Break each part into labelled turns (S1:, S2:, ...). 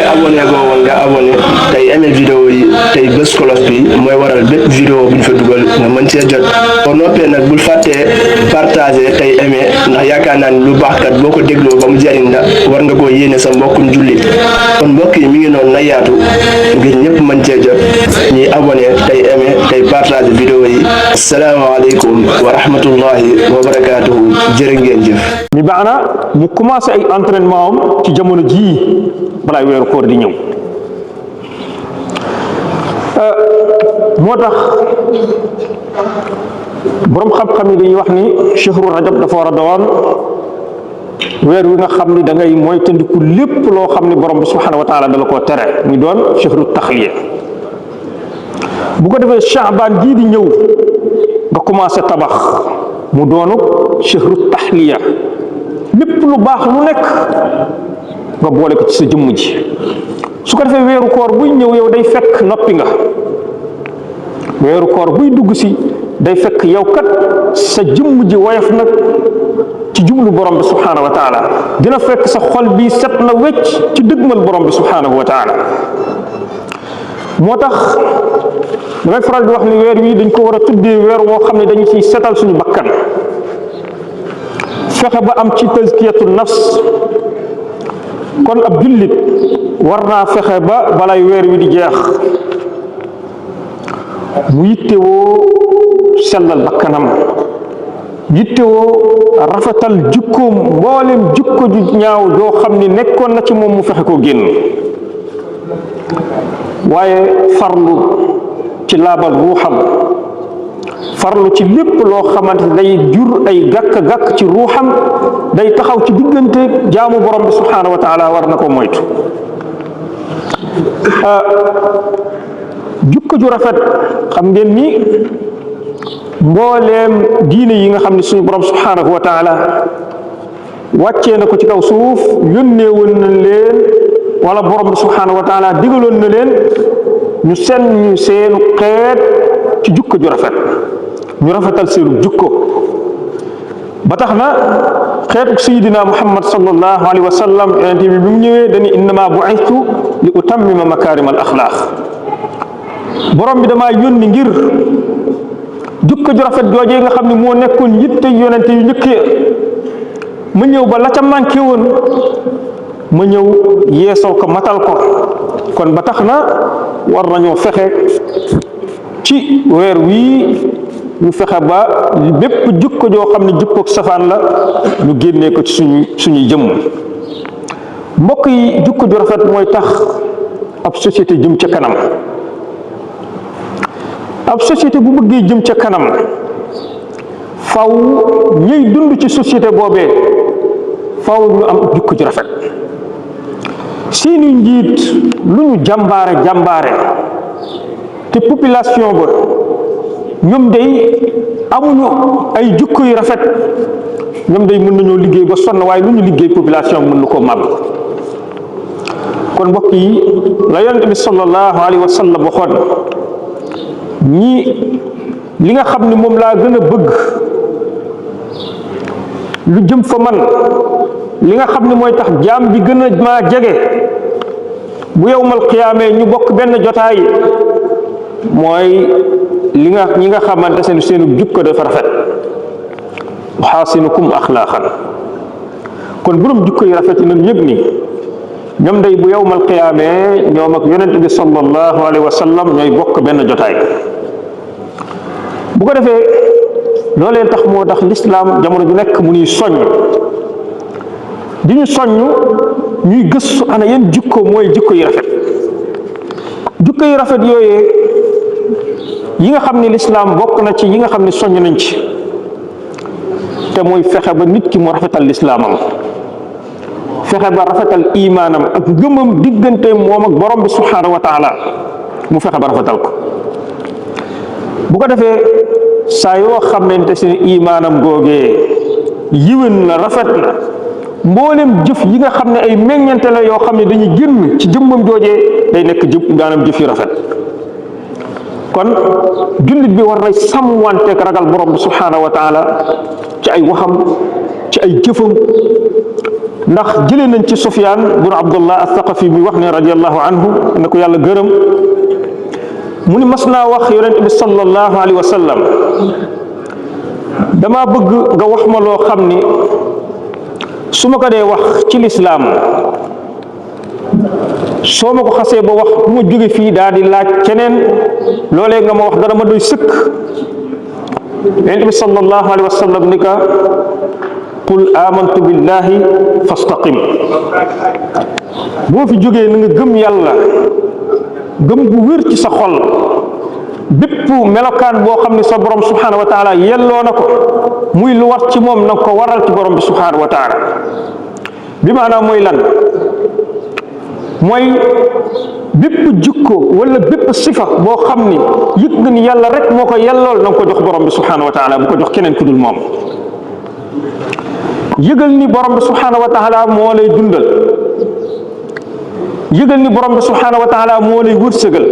S1: abonné go woon nga abonné tey aimé vidéo yi tey bés cloche bi mooy waral bépp vidéo bu ñu fa dugal nga mën cee jot boo noppee nag bul fàttee partager tey aimé ndax yaakaar naa ni lu baax kat boo ko dégloo ba mu jariñ la war nga koo yéene sa mbokkum jullit kon mbokk yi mi ngi noonu na yaatu ngir ñëpp mën cee jot ñuy abonné tey aimé tey partager vidéo yi. asalaamaaleykum wa rahmatullahi wa barakaatuhu jërë ngeen jëf.
S2: mi baana mu commencé ay entraînement am ci jamono jii balaay weeru koor di ñëw moo tax boroom xam-xam yi dañuy wax ni shahru rajab dafa war a doon weer wi nga xam ni da ngay mooy tëndiku lépp loo xam ni borom bi subhanahu wa taala dala koo tere muy doon shahru taxliya bu ko defee shaaban jii di ñëw nga commencé tabax mu doonu shahru taxliya lépp lu baax lu nekk nga boole ko ci sa jëmm ji su ko defee weeru koor buy ñëw yow day fekk noppi nga weeru koor buy dugg si day fekk yow kat sa jëmm ji woyof nag ci jublu borom bi subhanahu wa taala dina fekk sa xol bi set na wecc ci dëgmal borom bi subhanahu wa taala moo tax damay faral di wax ni weer wi dañ ko war a tuddee weer woo xam ne dañu ciy setal suñu bakkan fexe ba am ci tazkiyatu nafs kon ab jullit war naa fexe ba balay weer wi di jeex mu yittewoo sellal bakkanam yittewoo rafetal jikkoom mboolem jikko ju ñaaw joo xam ni nekkoon na ci moom mu fexe koo génn waaye farlu ci laabal ruuxam farlu ci lépp loo xamante day jur ay gàkk-gàkk ci ruuxam day taxaw ci diggante jaamu borom bi subhanahu wa taala war na ko moytu jukko ju rafet xam ngeen ni mbooleem diine yi nga xam ne suñu borom subhanahu wa taala wàccee na ko ci kaw suuf yónnee woon na leen wala borom bi subhanahu wa taala digaloon na leen ñu seenu xeet ci jukko ju rafet ñu rafetal seenu jukko ba tax na xeetu sayidina muhammad sallallahu alayhi wa sallam yonent bi mu ñëwee dañu innama bu'istu li utammima makarim al axlaaq borom bi damaa yónni ngir jukko ju rafet joojee nga xam ne moo nekkoon yitte yonent yu njëkkee ma ñëw ba la ca manqué woon ma ñëw yeesal ko matal ko kon ba tax na war nañoo fexe ci weer wii ñu fexe ba bépp jukko joo xam ne jukkook safaan la ñu génnee ko ci suñuy jëmm mbokk yi jukko ju rafet mooy tax ab société jëm ca kanam ab société bu bëggee jëm ca kanam faw ñuy dund ci société boobee faw ñu am jukko ju rafet seeni njiit lu ñu jàmbaare te population ba ñoom day amuñu ay jukko yu rafet ñoom day mën nañoo liggéey ba sonn waaye lu ñu liggéey population mën na koo màbb kon mbokk yi la yonent bi sallallahu alayhi wa sallam waxoon ñii li nga xam ne moom laa gën a bëgg lu jëm fa man li nga xam ne mooy tax jaam bi gën a maa jege bu yowmal qiyaamee ñu bokk benn jotaay mooy ñi nga xamante seenu jukko dafa rafet xaasinukum axlaaqan kon borom jukko yi rafet yi nañ yëg ni ñoom day bu yowmal qiyaamee ñoom ak yonent bi sallallahu alayhi wa sallam ñooy bokk benn jotaay bu ko defee loolee tax moo tax lislaam jamono ju nekk mu ñuy soññ di ñu soññ ñuy gëstu ana yan jukko mooy jukko yi rafet jukko yi rafet yooyee yi nga xam ne lislaam bokk na ci yi nga xam ne soññ nañ ci te mooy fexe ba nit ki mu rafetal lislaamam fexe ba rafetal imaanam ak ngëmam diggante moom ak borom bi subhanahu wa taala mu fexe ba rafetal ko bu ko defee saa yoo xamante seen imaanam googee yiwén na rafet na mboolem jëf yi nga xam ne ay meññante la yoo xam ne dañuy génn ci jëmmam joojee day nekk jëf yu rafet kon jullit bi war nay sàmmanteeg ragal borom bi subhanahu wa taala ci ay waxam ci ay jëfam ndax jëlee nañ ci Sufyaan bun Abdullah Athaqafi mi wax ne radiyallahu anhu ne ko yàlla gërëm mu ni mas naa wax yonent bi sallallahu alayhi wa sallam dama bëgg nga wax ma loo xam ni su ma ko dee wax ci lislaam soo ma ko xasee ba wax bu ma jóge fii daal di laaj keneen loolee nga ma wax dara ma doy sëkk yonent bi sallallahu alayhi wa sallam ni ka qul amantu billahi fastaqim boo fi jógee na nga gëm yàlla gëm bu wér ci sa xol bépp melokaan boo xam ne sa borom subhanahu wa taala yelloo na ko muy lu war ci moom na nga ko waral ci borom bi subhanahu wa taala bi maanaam mooy lan mooy bépp jikko wala bépp sifa boo xam ni yëg nga ni yàlla rek moo ko yellool na nga ko jox borom bi subhanahu wa taala bu ko jox keneen ku dul moom yëgal ni borom bi subhanahu wa taala moo lay dundal yëgal ni borom bi subhanahu wa taala moo lay wërsëgal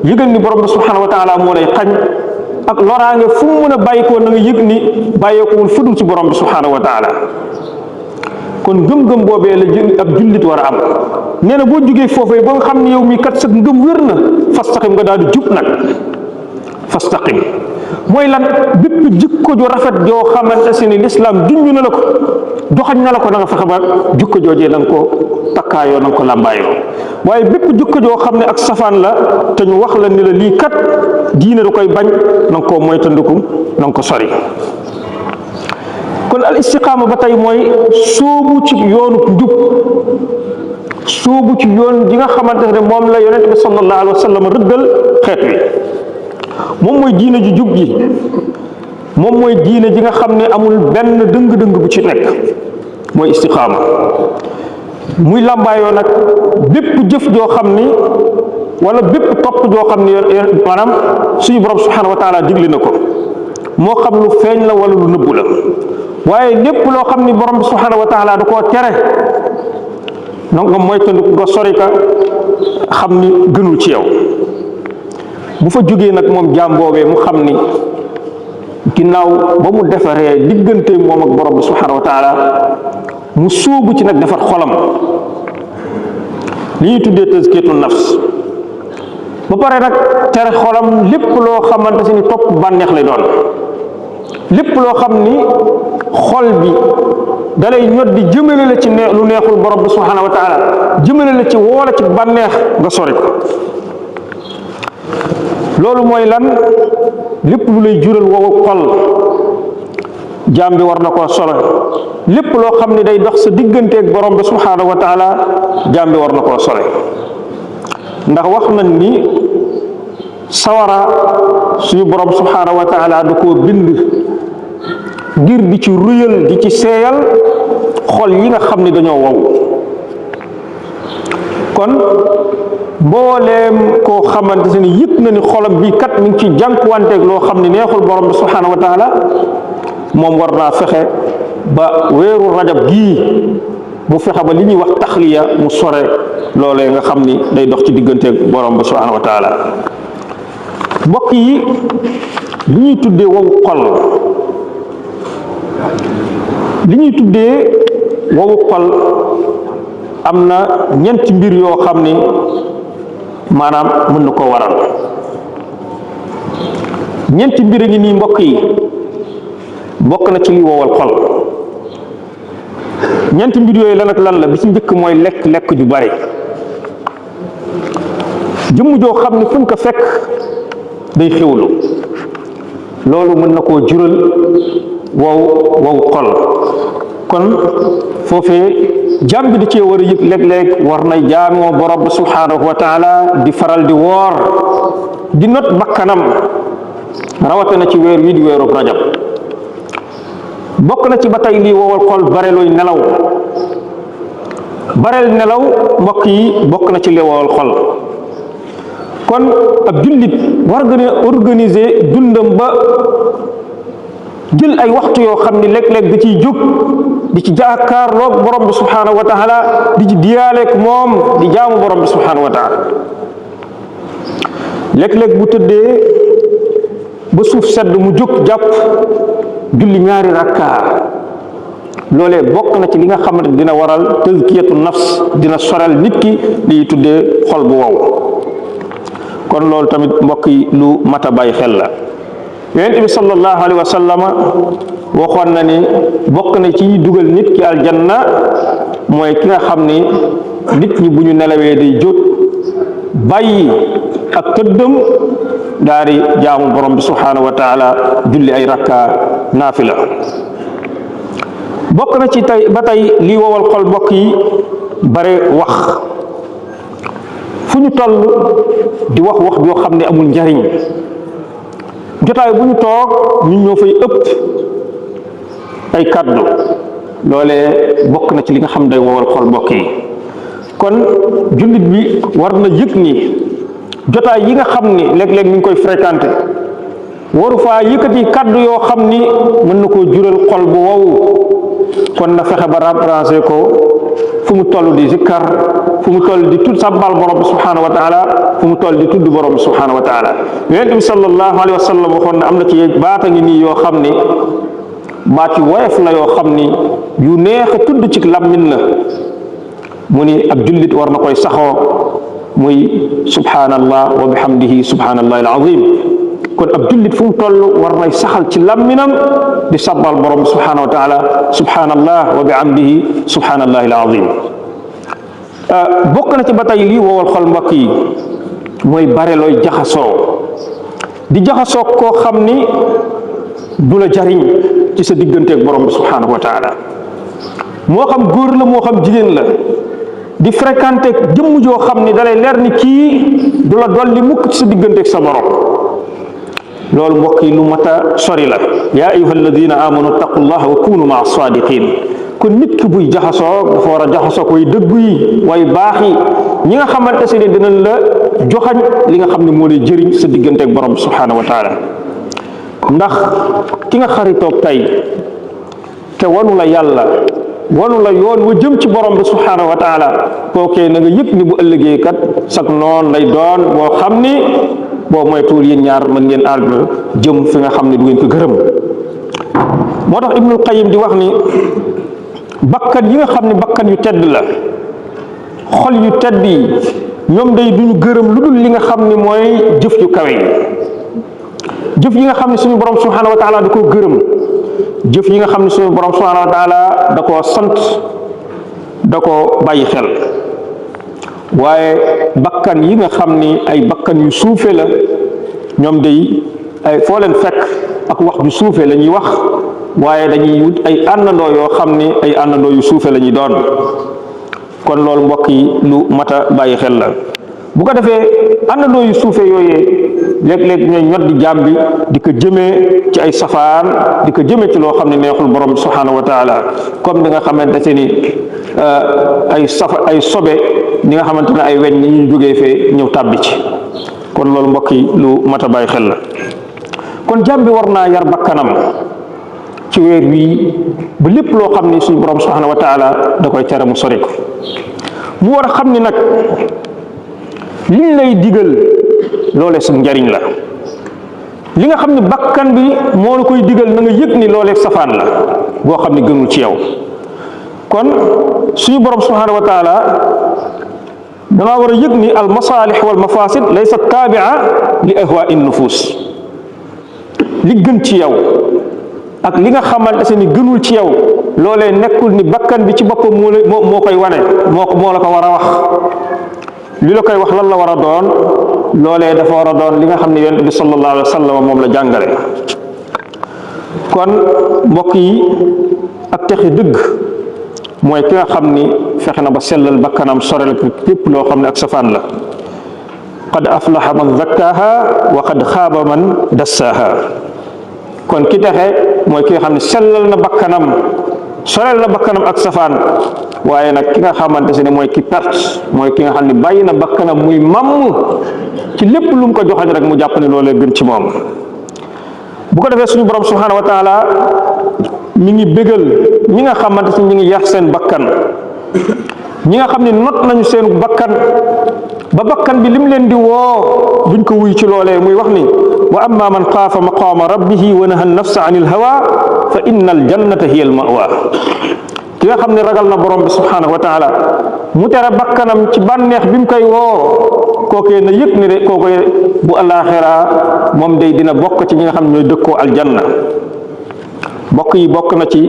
S2: yëgal ni borom bi subhanahu wa taala moo lay xañ ak loraange fu mu mën a bàyyikoo na nga yëg ni bàyyeekuwul fudul ci borom bi subhanahu wa taala kon ngëm-ngëm boobee la ab jullit war a am nee na boo jógee foofee ba nga xam ne yow mii kat sa ngëm wér na fastaqim nga daal di jub nag fastaqim mooy lan bépp jikko ju rafet joo xamante si ni lislaam junj na la ko joxañ na la ko da nga fexe ba jikko joojee da nga ko takkaayoo da nga ko làmbaayoo waaye bépp jikko joo xam ne ak safaan la te ñu wax la ni la lii kat diine da koy bañ na nga koo moytandiku na nga ko sori kon al istiqaama ba tey mooy sóobu ci yoonu njub sóobu ci yoon ji nga xamante ne moom la yonent bi sallallahu alayhi wa sallam rëddal xeet wi moom mooy diine ju jub ji moom mooy diine ji nga xam ne amul benn dëng-dëng bu ci nekk mooy istiqaama muy làmbaayoo nag bépp jëf joo xam ni wala bépp topp joo xam ni maanaam suñu borom subhanahu wa taala digle na ko moo xam lu feeñ la wala lu nëbbu la waaye lépp loo xam ni borom bi subhanahu wa taala da koo tere donc nga moytandiku nga sori ka xam ni gënul ci yow bu fa jógee nag moom jaam boobee mu xam ni ginnaaw ba mu defaree diggante moom ak borom bi subhanahu wa taala mu sóobu ci nag defar xolam li ñuy tuddee tazkiyatu nafs ba pare nag tere xolam lépp loo xamante si ni topp bànneex lay doon lépp loo xam ni xol bi dalay ñot di jëmale la ci lu neexul borom bi subhanahu wa taala jëmale la ci woola ci bànneex nga sori ko loolu mooy lan lépp lu lay jural wowu xol jaam bi war na koo solo lépp loo xam ne day dox sa digganteeg borom bi subhanahu wa taala jaam bi war na koo solo ndax wax nañ ni sawara suñu borom subhanahu wa taala da koo bind ngir di ci ruyal di ci seeyal xol yi nga xam ne dañoo wow kon mbooleem koo xamante ni yëg na ni xolam bii kat mi ngi ci jànkuwanteeg loo xam ne neexul borom bi subhanahu wa taala moom war naa fexe ba weeru rajab gii mu fexe ba li ñuy wax taxliya mu sore loolee nga xam ni day dox ci digganteeg borom bi subhanahu wa taala mbokk yi li ñuy tuddee wow xol li ñuy tuddee wow xol am na ñeenti mbir yoo xam ni maanaam mën na koo waral ñeenti mbir a ngi nii mbokk yi bokk na ci li wowal xol ñeenti mbir yooyu lan ak lan la bi ci njëkk mooy lekk ju bari jëmm joo xam ne fu ñu ko fekk day xewlu loolu mën na koo jural wow xol kon foofee jaam bi da cee war a yëg léeg-léeg war nay jaamoo borom bi subhanahu wa taala di faral di woor di not bakkanam rawatina ci weer wi di weeru rajab bokk na ci ba tey lii wowal xol barelooy nelaw barel nelaw mbokk yi bokk na ci li wowal xol kon ab jullit war gën a organiser dundam ba jël ay waxtu yoo xam ni léeg-léeg da ciy jóg di ci jàkkaarloog borom bi subhanahu wa taala di ci diyaaleeg moom di jaamu borom bi subhanahu wa taala léeg-léeg bu tëddee ba suuf sedd mu jóg jàpp julli ñaari rakka loolee bokk na ci li nga xamante dina waral tazkiyatu nafs, dina sorel nit ki li tuddee xol bu wow. kon loolu tamit mbokk yi lu mat a bàyyi xel la. yonent bi sallallahu alayhi wa sallama waxoon na ni bokk na ci dugal nit ki aljanna mooy ki nga xam ni nit ñi bu ñu nelawee day jóg bàyyi ak tëddëm daal di jaamu borom bi subhanahu wa taala julli ay rakka naafila. bokk na ci tey ba tey lii wowal xol mbokk yi bare wax, fu ñu toll di wax wax joo xam ne amul njariñ. jotaay bu ñu toog ñun ñoo fay ëpp ay kàddu, loolee bokk na ci li nga xam day wowal xol mbokk yi. kon jullit bi war na yëg ni jotaay yi nga xam ni léeg-léeg ñu ngi koy fréquenté waru faa yëkkati kàddu yoo xam ni mën na koo jural xol bu wow. kon na fexe ba remplacer ko fu mu toll di zikkar, fu mu toll di tudd sàbbal borom bi subhanahu wa taala, fu mu toll di tudd borom bi subhanahu wa taala. yonent bi sallallahu alayhi wa sallam waxoon ne am na ci baata ngi nii yoo xam ni baat yu woyof la yoo xam ni yu neex a tudd ci làmmiñ la, mu ni ab jullit war na koy saxoo, muy subhanallah wa bihamdihi subhanallahi alazim. kon ab jullit fu mu toll war nay saxal ci làmminam di sabbal borom subhanahu wa taala subhanallah wa bihamdihi subhanallahi alazim. bokk na ci ba tey lii wowal xol mbokk yi mooy bare looy jaxasoo di jaxasoo koo xam ni du la jariñ ci sa digganteeg borom bi subhanahu wa taala, moo xam góor la moo xam jigéen la, di fréquenté jëmm joo xam ni dalay leer ni kii du la dolli mukk ci sa digganteeg sa borom. loolu mbokk yi lu mat a sori la. yaa ayuha alladina amanu taqullaha wa kunu maa sadiqin. kon nit ki buy jaxasoo dafa war a jaxasoo way dëggu yi, way baax yi, ñi nga xamante si ne dinañ la joxañ li nga xam ne moo lay jëriñ sa digganteeg borom subhanahu wa taala. ndax ki nga xaritoog tey te wanu la yàlla, wanu la yoon wa jëm ci borom bi subhanahu wa taala, kookee na nga yëg ni bu ëllëgee kat sag noon lay doon boo xam ni boo moytuwul yéen ñaar mën ngeen àgg jëm fi nga xam ne du ngeen ko gërëm. moo tax Ibnul Qayyim di wax ni bakkan yi nga xam ne bakkan yu tedd la, xol yu tedd yi, ñoom day duñu gërëm lu dul li nga xam ne mooy jëf yu kawe yi, jëf yi nga xam ne suñu borom subhanahu wa taala da koo gërëm, jëf yi nga xam ne suñu borom subhanahu wa taala da koo sant, da koo bàyyi xel. waaye bakkan yi nga xam ni ay bakkan yu suufe la, ñoom day ay foo leen fekk ak wax ju suufe la ñuy wax, waaye dañuy wut ay àndandoo yoo xam ni ay àndandoo yu suufe la ñuy doon. kon loolu mbokk yi lu mat a bàyyi xel la. bu ko defee àndandoo yu suufe yooyee léeg-léeg ñooy ñot di jaam bi di ko jëmee ci ay safaan, di ko jëmee ci loo xam ne neexul borom subhanahu wa taala, comme ni nga xamante ni ay sobe ni nga xamante ne ay weñ ni ñu jógee fee ñëw tàbbi ci. kon loolu mbokk yi lu mat a bàyyi xel la. kon jaam bi war naa yar bakkanam ci weer wii ba lépp loo xam ne suñu borom subhanahu wa taala da koy tere mu sori ko. mu war a xam ni nag liñ lay digal loolee su njariñ la, li nga xam ne bakkan bi moo la koy digal na nga yëg ni loolee safaan la boo xam ne gënul ci yow. kon suñu borom subhanahu wa taala dangaa war a yëg ni al masalih wal mafasid laysa taabia li ahwai nufus. li gën ci yow ak li nga xamante ni gënul ci yow loolee nekkul ni bakkan bi ci boppam moo koy wane, moo la ko war a wax. li la koy wax lan la war a doon, loolee dafa war a doon li nga xam ne yonent bi sallallahu alayhi wa sallam moom la jàngale. kon mbokk yi ak texe dëgg mooy ki nga xam ni fexe na ba sellal bakkanam sorel ko képp loo xam ne ak safaan la. qad aflaha man zakkaha wa qad xaaba man dassaaha. kon ki texe mooy ki nga xam ne sellal na bakkanam, sorel na bakkanam ak safaan. waaye nag ki nga xamante ne mooy ki perte mooy ki nga xam ne bàyyi na bakkanam muy mamm ci lépp lu mu ko joxañ rek mu jàpp ne loolee gën ci moom. bu ko defee suñu borom subhanahu wa taala mi ngi bégal ñi nga xamante ne ñi ngi yar seen bakkan, ñi nga xam ne not nañu seen bakkan ba bakkan bi lim leen di woo duñ ko wuy ci loolee muy wax ni wa amma man xaafa maqaama rabbihi wa naha nafsa anil hawa fa inna al jannata hiya al mawa ki nga xam ne ragal na borom bi subhanahu wa taala mu tere bakkanam ci bànneex bi mu koy woo kookee na yëg ne de kookee bu alaxira moom day dina bokk ci ñi nga xam ne ñooy dëkkoo aljanna. bokk yi bokk na ci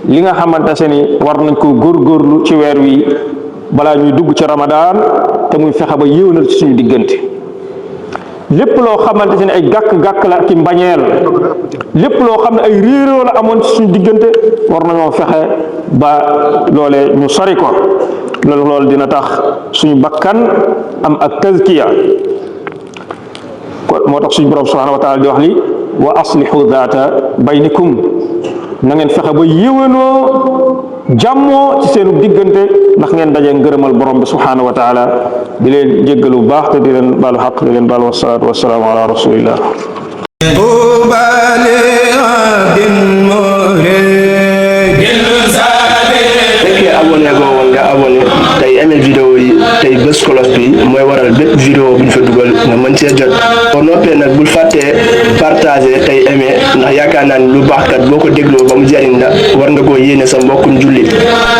S2: li nga xamante ni war nañ ko góorgóorlu ci weer wi balaa ñuy dugg ci ramadaan te muy fexe ba yéwénal ci suñu diggante lépp loo xamante ne ay gàkk-gàkk la ak i mbañeel lépp loo xam ne ay réeróo la amoon ci suñu diggante war nañoo fexe ba loolee ñu sori ko loolu dina tax suñu bakkan am ak tazkiya moo tax suñu borom subhanahu wa taala di wax li wa aslihu daata baynikum na ngeen fexe ba yéwénoo jàmmoo ci seenu diggante ndax ngeen daje ngërëmal borom bi subhanahu wa taala di leen jéggalu bu baax te di leen baalu xaq di leen baalu wasalaatu wasalaamu ala rasulillah
S1: fekkee abonné goo woon nga abonné tey aimé vidéo yi tey bés cloche bi mooy waral bépp vidéo bu ñu fa dugal nga mën cee jot boo noppee nag bul fàttee partager tey aimé ndax yaakaar naa ni lu baax kat boo ko dégloo ba mu jariñ la war nga koo yéene sa mbokkum jullit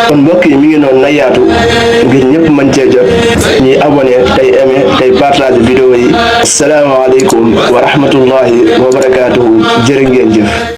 S1: kon mbokk yi mi ngi noonu na yaatu ngir ñëpp mën cee jot ñuy abonné tey aimé tey partager vidéo yi asalaamaaleykum wa rahmatullahi wa barakaatuhu jërë ngeen jëf